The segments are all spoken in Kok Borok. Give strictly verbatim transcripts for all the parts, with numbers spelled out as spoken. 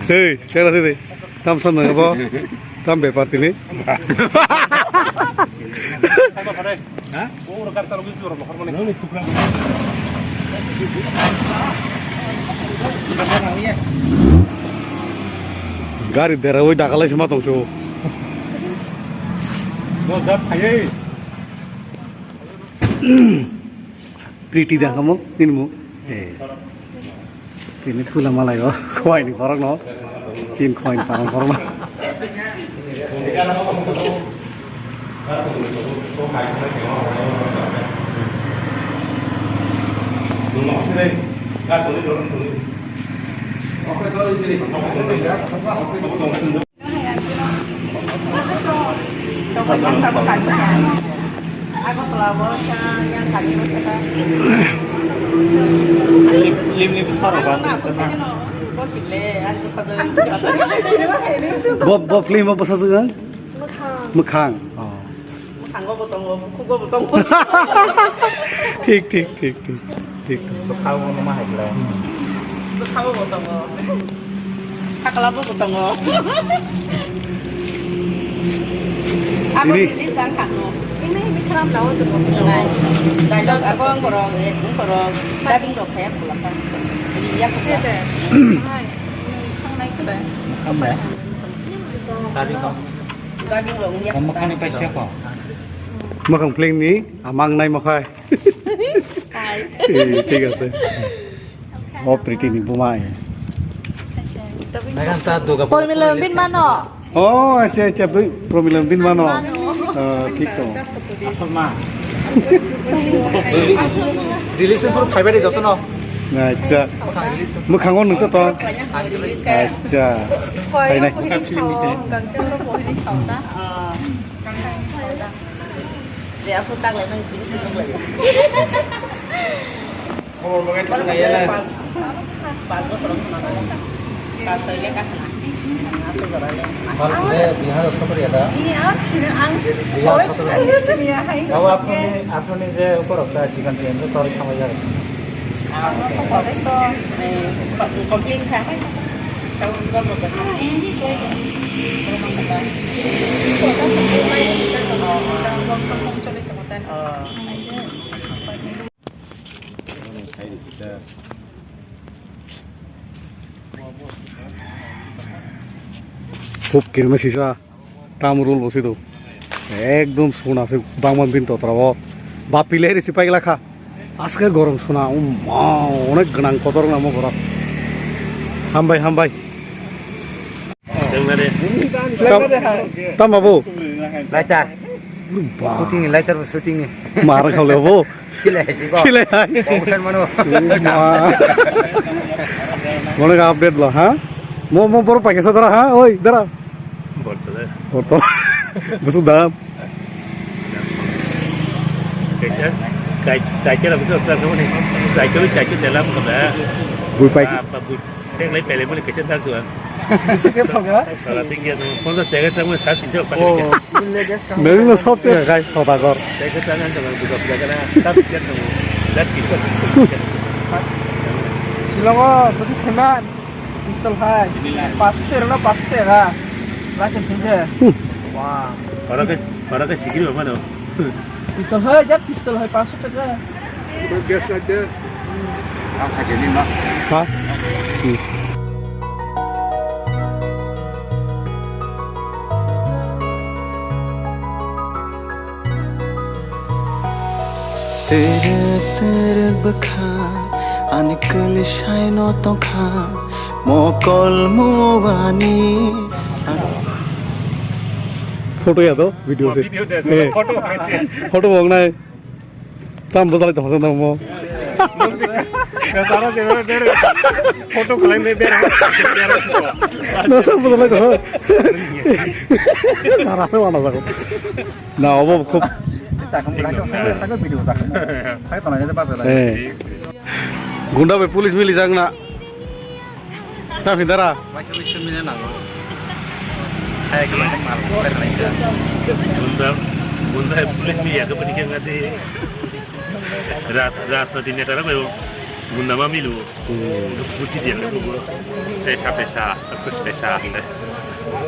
Hey, chera sini. Tam san nang bo. Tam bepar tini. Gari dera oi dagalai sima tong so. Pretty da kamo, nini mo. Eh. Tini thula malai o, khowai ni borok no. Tin khowai ni parang borok no. Bo, bo film o bwsajwk ang? Mwkhang. Oh. Mwkhango bo tongo, bukhugo bo tongo. Thik, thik, thik, thik, thik. Bwkhao bo numa hai khlai. Bwkhao bo tongo. Hakla bo tongo. Abo ini release dan kha no. Ini, ini khalam lawo tongo. Nai. Dialogue abo ang korong, eh, ang korong. Dubbing rok khe pula kha. Ini ya khe. Hai. Khangnai khe. Khamya. Dubbing rok. Mwkhang ni paisa ko. Mwkhang film ni amang nai makhai. Hai. Eh, thik ase. O Priti ni bumai. Pormila bin mano. Oh, acha, acha, bai, Promila bin mano. Mano. Ah, thik to. Asal ma. Relation pur phaibai de joto no. Acha. Mwkhango nung to to. Acha. Phainai. Khobor bagwi thangna ya na. Pas, pas bosor wngkha na. Pas soi lekha khna. Aswk jora le. Mal khe dui hajar sotoro ya da? Iya, sini ang sih. Dui hajar sotoro. Ang sini ya, hai. Abo aphuruni, aphuruni je ukorok ta chikan chikan je tori khamai jagwi. Ah, to, eh, complain kha. Tau gom gom. Oh, oh. Hub kirma sisa, tam rul bo sido. Ekdom suna se bangma bin totra o. Bapile risi paigla kha. Aske gorong suna, um, ma, onek gwnang kotor namo borok. Hambai, hambai. Tam, tam babu. Lighter. Ba. Shooting ni, lighter bo shooting ni. Mara khawle bo. Silai hai, silai hai. Onek update lo, ha? Mo, mo, boro pakai sadara, ha? Oi, dara. Borto. Borto. Besok dam. Kaisa, kai, kai kira besok dam ni. Kai kira, kai kira dalam kau dah. Bui pai. Apa bui? Seng lai pele muli kaisa dam suan. Bisa ke apa? Kalau tinggi tu, pun tak jaga tak muli saat ini apa? Oh, ini guys. Dari lo sob jaga kai, sodagar. Jaga tak kan kalau buka buka kan, tak jaga tu, tak kita. Shillong o bwswk saiman pistol hai. Paanch sho tero na paanch sho tero. Last sini je. Wah. Oro ke, oro ke sikiri apa no? Pistol hai, jat pistol hai paanch sho tero. Gas aja. Ha? Hmm. Terek terek bwkha ani kwlwi saino tongkha mokol muani. Photo ya to video se. Video de, eh, photo. Photo bong nai. Tam bwsalai tong tong mo. Photo khlai nai ber. No sam bwsalai tong. Dara se wana jago. Na obo khub. Chakam bwlai tong, thangwi video chakam. Thangwi tongnai de basa lai. Eh. Gunda bai police mili jak na. Ta phi dara. Waisa waisa mili nango. Hai khlai mal khlai khlai ja. Gunda, gunda police mili ya ke puni ke ngasi. Ras-, rajniti neta rok bai gunda ma milu. Hmm. Buji dia ko. Pesa, pesa, sab kuch pesa.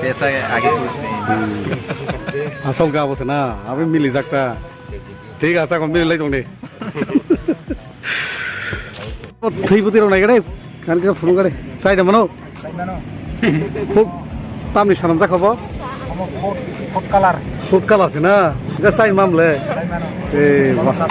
Pesa ke aage kuch nahi. Hmm. Asol ka bo se na, abhi mili sakta. Thik ase, kon mili lai jong de. Thwi bwtwi rok nai gade, kan khe phunuk gade. Chai da mano? Chai mano. Huk, tamni sanam jakha bo? Omo food, food color. Food color se na? Ga chai mam le. Chai mano. Eh, wah.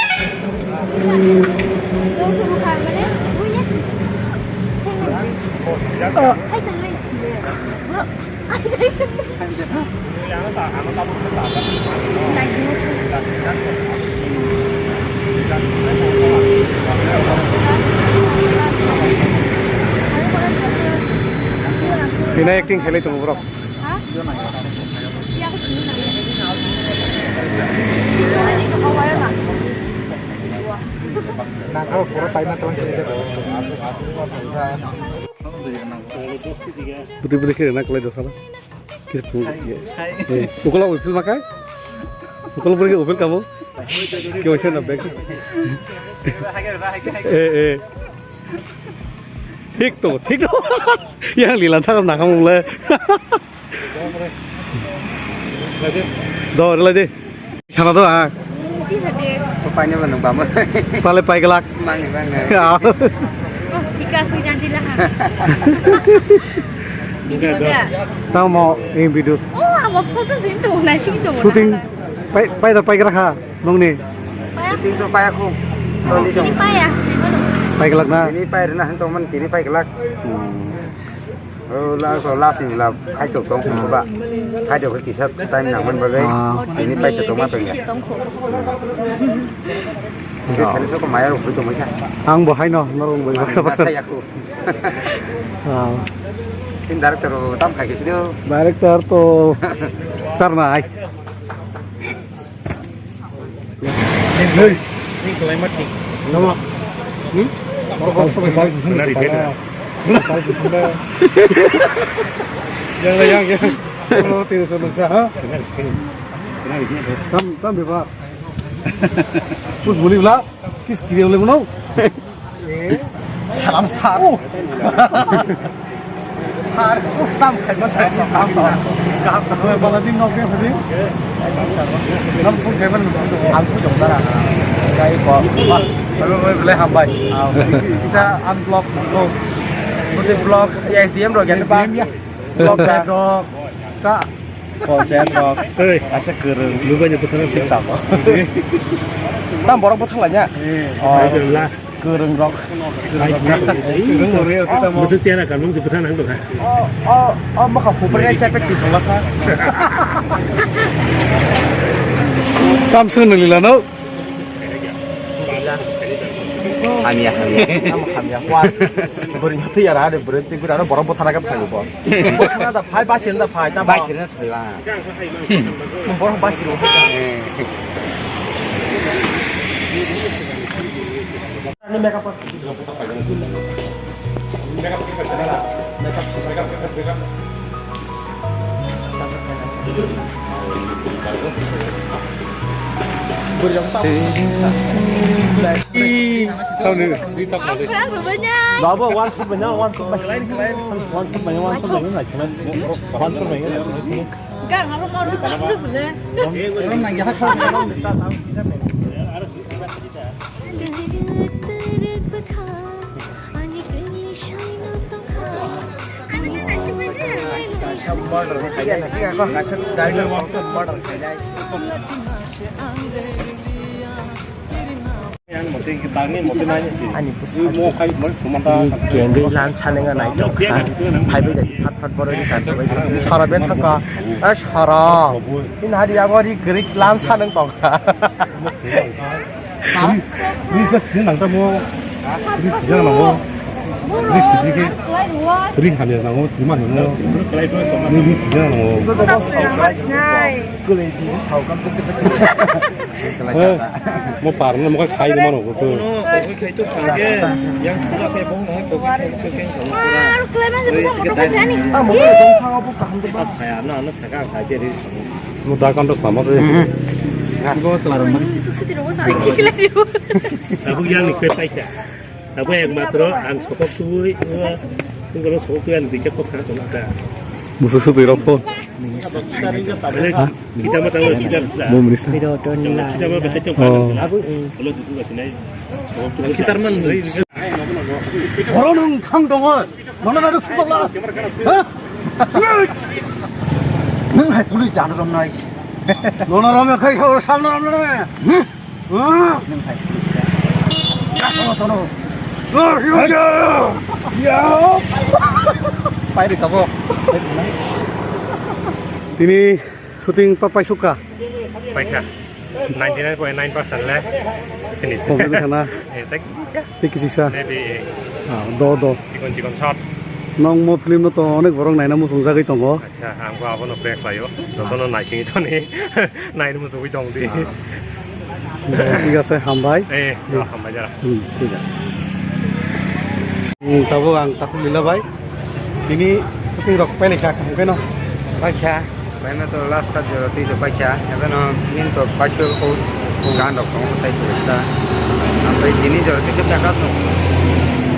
Bini acting khelai tongo borok. Nangkha pura paina tong. Putih putih kiri nak kelai dosa lah. Ukula upil makai? Ukula putih upil kamu? Kyo ise na bek. Eh, eh. Thik to, thik to. Yang lila thang na kamu le. Do, lila de. Sana do, ah. Paine ba nang bama. Pale pai gelak. Mangi bang. Ya. Oh, thik ase, janti lah. Video da. Tamo, eh, video. Oh, abo photo sing to, na sing to. Shooting pai, pai da pai gelak ha, nongni. Shooting to pai aku. Tini pai ya, sini mana? Pai gelak na. Tini pai rena han to man, tini pai gelak. Hmm. Oh, la, so last ni la, khai to tong ko ba. Khai to kisa time nang man ba gai. Ah. Ini pai to tong ma tong ya. Ini sari so ko maya ro to ma ya. Ang bo hai no, norong bo baksa baksa. Saya aku. Ah. Ini director tam khai kisi do. Director to charna ai. Hey, ini climate change. Nama? Hmm? Kepala, kepala susun, kepala. Kepala susun dah. Yang, yang, yang. Kalau tidak susun sah, ha? Tam, tam bebas. Terus boleh lah. Kis kiri boleh mana? Salam sar. Sar, tam khai ma sar, tam to. Kam to. Bala din nok ke phadi. Nam phone khai man. Ang phu jong dara. Kai ko. Alo, alo, belai hambai. Kisa unblock bro. Mesti block ya S D M ro kan ba. Block ya dok. Ta. Panchayat rok. Oi. Asa kwrwng. Lubai ni bwthang rok. Tamo. Tam borok bwthang lanya. Eh. Oh. Last. Kwrwng rok. Bwsa chera ka nung se bwthang nang tongkha. Oh, oh, oh, mokha hupre chepet ti songla sa. Tam sung nang lila no. Hamya, hamya. Tam hamya. Wa. Bwrwi twi ara de bwrwi twi gura borok bwthang ka phai bo. Bwthang da phai, basirna da phai, tamo. Basirna da phai ba. Borok basiro. Eh. Baba, one foot banyak, one foot banyak. One foot banyak, one foot banyak, one foot banyak. Gang, aku mau rumah aja boleh. Ani bwswk ni kengwi lan sanenga naitokha. Phaibai da phat phat borok ni kanjagwi sara bethakha. A sara. Ini hari yago ri kwrwi lan saneng tongkha. Ri se sini nang tamo. Ri sini nang mo. Ri sini ke. Ri hamya nang mo, sima nang mo. Ri sini nang mo. Kwlai di, sao kam tuk tuk. Eh, mo parno mo khai mano ko to. Kono, kono khai to khangke. Yang pura khai bong hai kono khai to khai sao pura. Ah, mo ko tong sao bo kaham to ba. Khai ano ano saka khai ke ri. Mo da kan to sama to. Abo yang ni kwe paikha. Abo yang matro ang sokok tubui, abo, ang sokok tubui ang dikhe kok khana tongkha. Musu sutui rok po. Kita mah tahu kita. Bo minister. Kita mah betul. Oh. Kita mah. Oro nung thang tongo. Nono na duk sukobla. Ha? Nung hai police jano romnai. Nono romya khai sa samno romnai. Hmm? Nung hai police. Kaso tono. Pai ri tabo. Tini shooting pa paisukha. Paikha. Ninety nine point nine percent le finish. Complete khana. Eh, tak. Tei kisi sa. Maybe. Ah, do, do. Chikon chikon shot. Nong mo film no to onek borok naina muchung jagwi tongo. Acha, ang bo abono pray khlaio. Jotono naisingwi toni. Naina muchungwi tong di. Ah. Thik ase, hambai. Eh, hambai jara. Hmm, thik ase. Hmm, tabuk ang takhuk lila bai. Bini shooting rok pailai kha, kamo khe no? Paikha, paina to last ta jora twi to paikha, ebe no nin to paisho ko, ko gan rok tongo tai to ta. Ampai tini jora twi to taka to.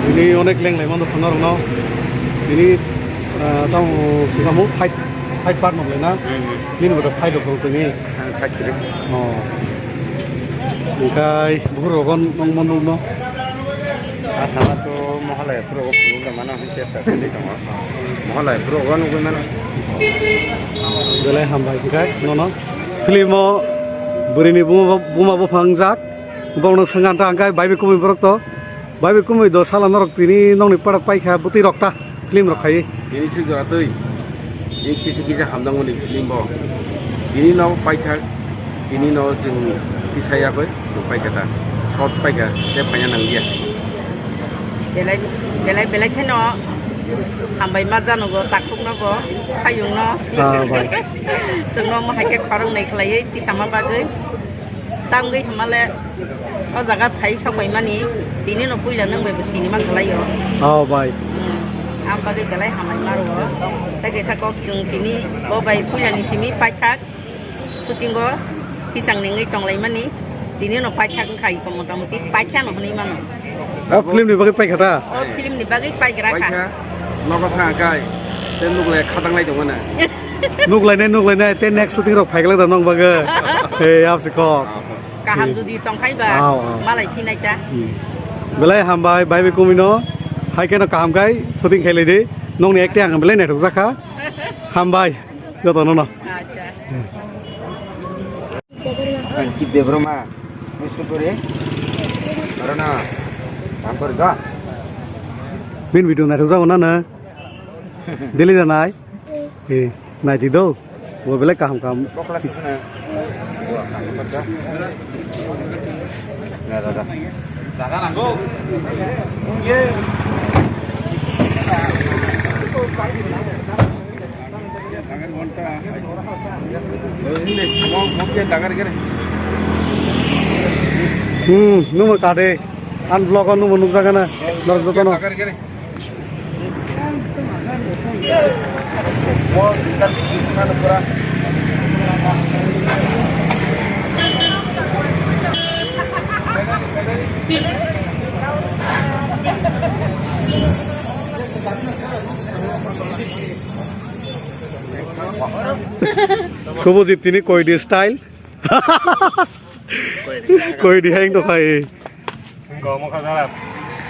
Bini onek leng lai mano phano rok no. Bini, ah, tamo, tamo fight, fight part no lai na. Hmm, hmm. Bini bodo fight rok tong tini. Ang khaikhe. Oh. Hingkai bukhuk rogo nongmo nukno. Asama to mohalai phuru o phuru mano hwn chesta khlai tongo. Mohalai phuru o nugwi mano. Belai hambai hingkai nono. Film o bwrwini buma, buma buphang jak. Bongno swnganta hingkai bai bai kumui borok to. Bai bai kumui do sala norok tini nongni para paikha bwtwi rok ta film rok khai. Tini swi jora twi. Tini kisa kisa hamjakmani film bo. Tini no paithak, tini no chwng kisa yakwi chwng paikha ta. Short paikha, tei paina nangya. Belai, belai, belai kheno hambai ma janogo, takhukno bo, hayungno. Ah, bai. Chwngno omo hai khe khoroknwi khlaiwi tisama bagwi. Tamgwi hwnmale o jaga phai sokpaimani, tini no puila nwng bai bo sinima kwlaio. Oh, bai. Am bagwi belai hamai ma rwo. Tei kaisa kok chwng tini bo bai puilani simi paithak shooting o hisang nengwi tonglaimani, tini no paithak wngkha iko motamoti paithak no hwnwi mano. Ah, film ni bagwi paikha ta? O film ni bagwi paigra kha. Paikha, nogo thang kai, tei nuklai khatang lai tongmana. Nuklainai, nuklainai, tei next shooting rok phaiglak da nong bagwi. Hey, absi kok. Kaham jodi tongkhai ba, aw, aw, malai phinai ta. Hmm. Belai hambai, bai bai kumui no. Hai khe no kaham kai, shooting khailai di. Nongni acting ang belai naithok jakha. Hambai, joto no no. Acha. Ankit Debbarma, Musu Kore. Arana, Tampar ga. Bin video naithok jago na na. Delhi janai. Eh, naidi do. Bo belai kaham kaham. Bokla kisna. Na, da, da. Hmm, numo kade. An vlog o numo nukjagana. Norok jotono. Subhajit tini koidi style. Koidi hai wngtong kha, eh. Wngkha omo kha jara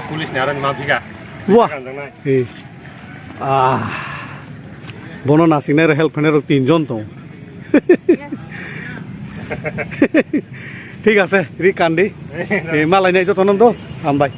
police ni aro ni ma bhiga. Wah. Ganjak nai. Eh. Ah. Bono nasingnai rok help khainai rok tin jon tong. Thik ase, ri kandi. Eh, malai nai joto no do. Hambai.